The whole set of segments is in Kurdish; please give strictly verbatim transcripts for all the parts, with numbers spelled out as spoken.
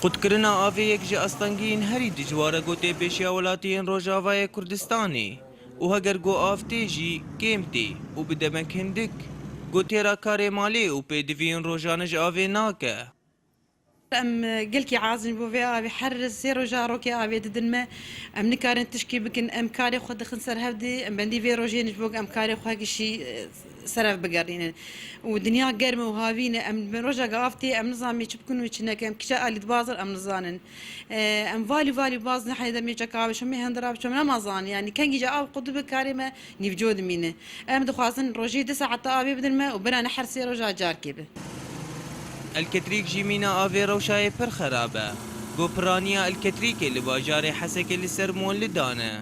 Qutkirina avê yek ji astengiyên herî dijwar e ku tê pêşiya welatiyên Rojavayê Kurdistanê û heger ku av tê jî kêm tê û bi demek hindik ku têra karê malê û pêdiviyên rojane ji avê nake. Em gelkî azin bo vê avê, her sê roja rokê avê didin me. Em nikarin tişkî bikin, em karê xwe dixin ser hevdî, em bendî vê rojê ne ji bo em karê xwe gişî, e, serev bigerînin. Û dinya germ e û havîn e, em rojeka av tê, em nizanin çi bikin û çi nekin, em kîja alî dibazin, em nizanin. E, em valî valî bazin, heyde mêçeka avê şomê hindira biçom, em nazanin, yanî kengî ca av qut dibe karê me nîvco dimîne. Em dixwazin rojê du saeta avê bidin me û bira ne her sê roja carkê be. Elketrîk jî mîna avê rewşa yê pir xerab e. Go piraniya Elketrîkê li bajarê Hesekê li ser mol li dane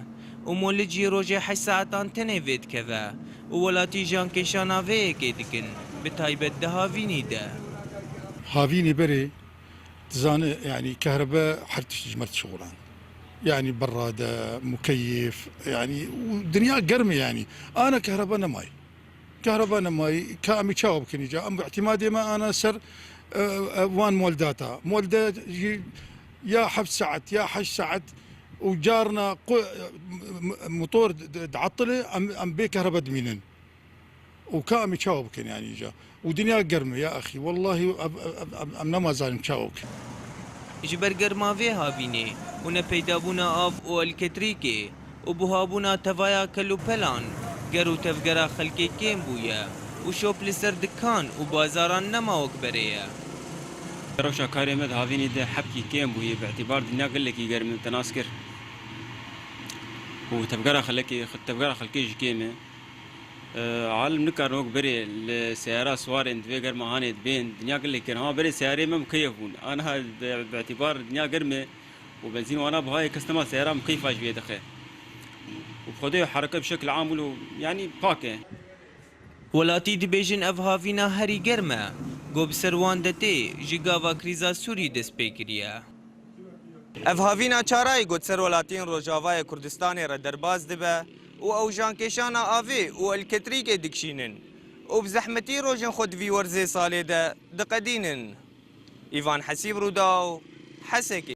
û mol li cî rojê heşt saetan tenê vê dikeve û welatî jan kêşana vê yekê dikin, bi taybet di havînî de. Havînî berê, dizane, yanî kehrebe her tişt ji me dişixulan. Yanî berrade, mukeyif, yanî û dinya germ e yanî. Ana kehrebe nemayî. Kehreba nemayî, ka em ê çawa bikin îca? Em îtîmadê me ana ser, e, e, wan moldata. Molde jî ya heft saet, ya heşt saet û carna qu-, m-, m-, motor d-, d-, dietile, em, em bê kehreba dimînin. Û ka em ê çawa bikin yanî îca? Û dinya germ e ya axî. Wellahî em, em, em, em nema zanin çawa bikin. Ji ber germa vê havînê û nepeydabûna av û elketrîkê, û buhabûna tevaya kelopelan, ger û tevgera xelkê kêm bûye û şop li ser dikan û bazaran nema wek berê ye. Rewşa karê me di havînî de hebkî kêm bûye, bi îtîbar dinya gelekî germ e, te nas kir. Û tevgera xelekê, tevgera xelkê jî kêm e. E, alim nikarin wek berê li seyara siwarên di vê germa hanê dibên, dinya gelekî germ. Hema berê seyarê me mukeyef bûn. Aniha bi, bi îtîbar dinya germ e, û benzîn wana bihayê kes nema seyara mukeyfa ji vê dixe. Û bi Xwedê hereke bi şekil am wilo, yanî pak e. Welatî dibêjin ev havîna herî germ e, ku bi ser wan de tê ji gava krîza Sûrî dest pê kiriye. Ev havîna çarayî ku di ser welatiyên Rojavayê Kurdistanê re derbas dibe û ew jankêşana avê û elketrîkê dikişînin û bi zehmetî rojên xwe di vî werzê salê de diqedînin. Îvan Hesîb, Rûdaw, Hesekê.